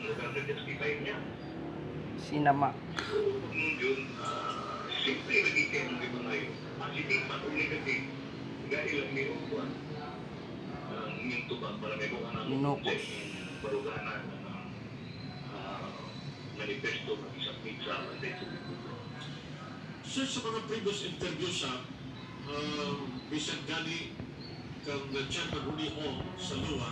Lugar na justify niya. Sinama. Yun, simple lagi kayo ng iba ngayon. Positive pa kung negative. Gaya lang ni Opuan. Ang inyong tubag para may kung anong Minukos. Baruganan ng manifesto ng isang sa Bantay. Sir, sa mga previous interview sa bisan gani kang Chairman Ronnie Ong sa LWUA,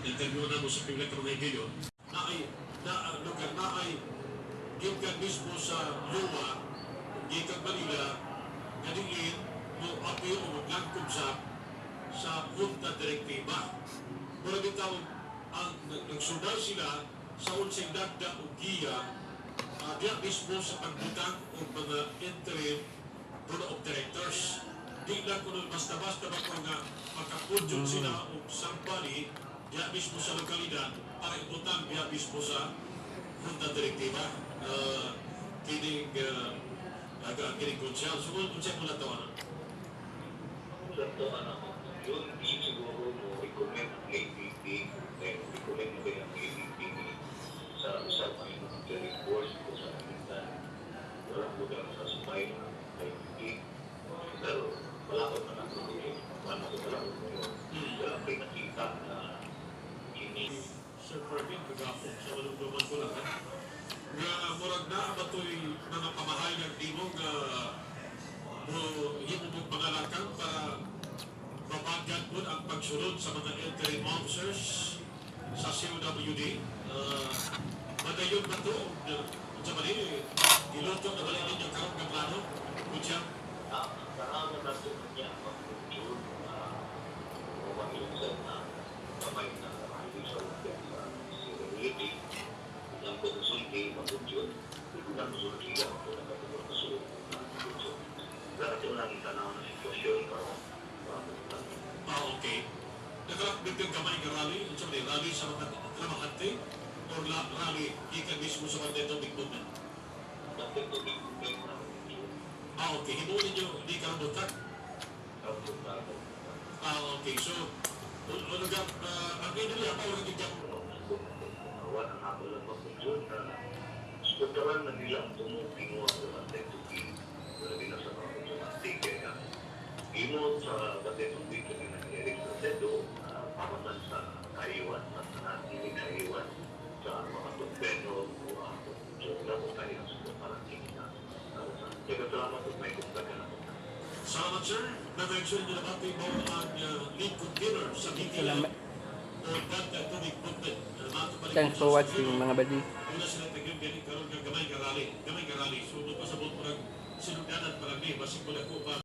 interview na mo sa pila ka mga higayon, na ay, na, lugar na ay gikan mismo sa LWUA, gikan Manila, ganiin mo apil o maglangkob sa Junta Directiva. Mura bitaw ang nagsundan sila sa unsay lagda o giya diya mismo sa pagbutang og mga interim board of directors. Di lang kuno basta-basta ba ko nga makapudyot sila og somebody diya mismo sa lokalidad para ibutang diya mismo sa junta direktiva. Kining kining konsehal. So, unsay mo na to, ano? Sa to, ano, yun, di siguro mo recommend ang APP, eh, recommend mo kayo ang APP sa mga interim board ko sa minsan. Walang lugar sa supply ng APP. Pero wala ko na ako eh. Wala ko wala ko yun. Wala ko nakita na kini Sir Fermin, kagapon, sa malumduman ko lang, ha? Nga murag na ba to'y mga pamahayag nimo nga mo himo mong pangalakang para babagan po ang pagsunod sa mga interim officers sa COWD. Madayon ba ito? Unsa ba ni? Giluto na ba ninyo karon nga plano? Kutya? Tanawan natin niya ang pag-june na umagilusan na kamay na hindi sa sa CWD. Ang konsulti mag-june, ang konsulti ang nagkatulong sa. Pero ito lang tanaw na sitwasyon karon. Ah, okay. Nakalakbit kang gamay nga rally? Unsa ba ni? Rally sa mga trabahante? Or la, rally gikan mismo sa Bantay Tubig Movement? Bantay Tubig Movement na mag-june. Ah, okay. Himuon ninyo di karon buntag? Ah, okay. So, ano ga, ang inyo niya, pa wala gid Wala ang ako lang mag-june na skuturan na nila ang tumutingo sa Bantay Tubig. Wala din na sa mga konsulante kaya imo sa Bantay Tubig kami ng Eric Salcedo pamatan sa kayuan sa tanan ini kayuan sa mga kumbeno o so wala ko tayo sa parang na. Kaya salamat kung may kumbaga na. Salamat, sir. Na-mention niyo na ba mo ang lead convener sa BTM o Bantay Tubig Movement? Thanks for watching, mga buddy. Una sila tagyong gani karon nga gamay nga rally, gamay nga rally. So magpasabot mo sinugdanan pa lang ni basig mo ko pa.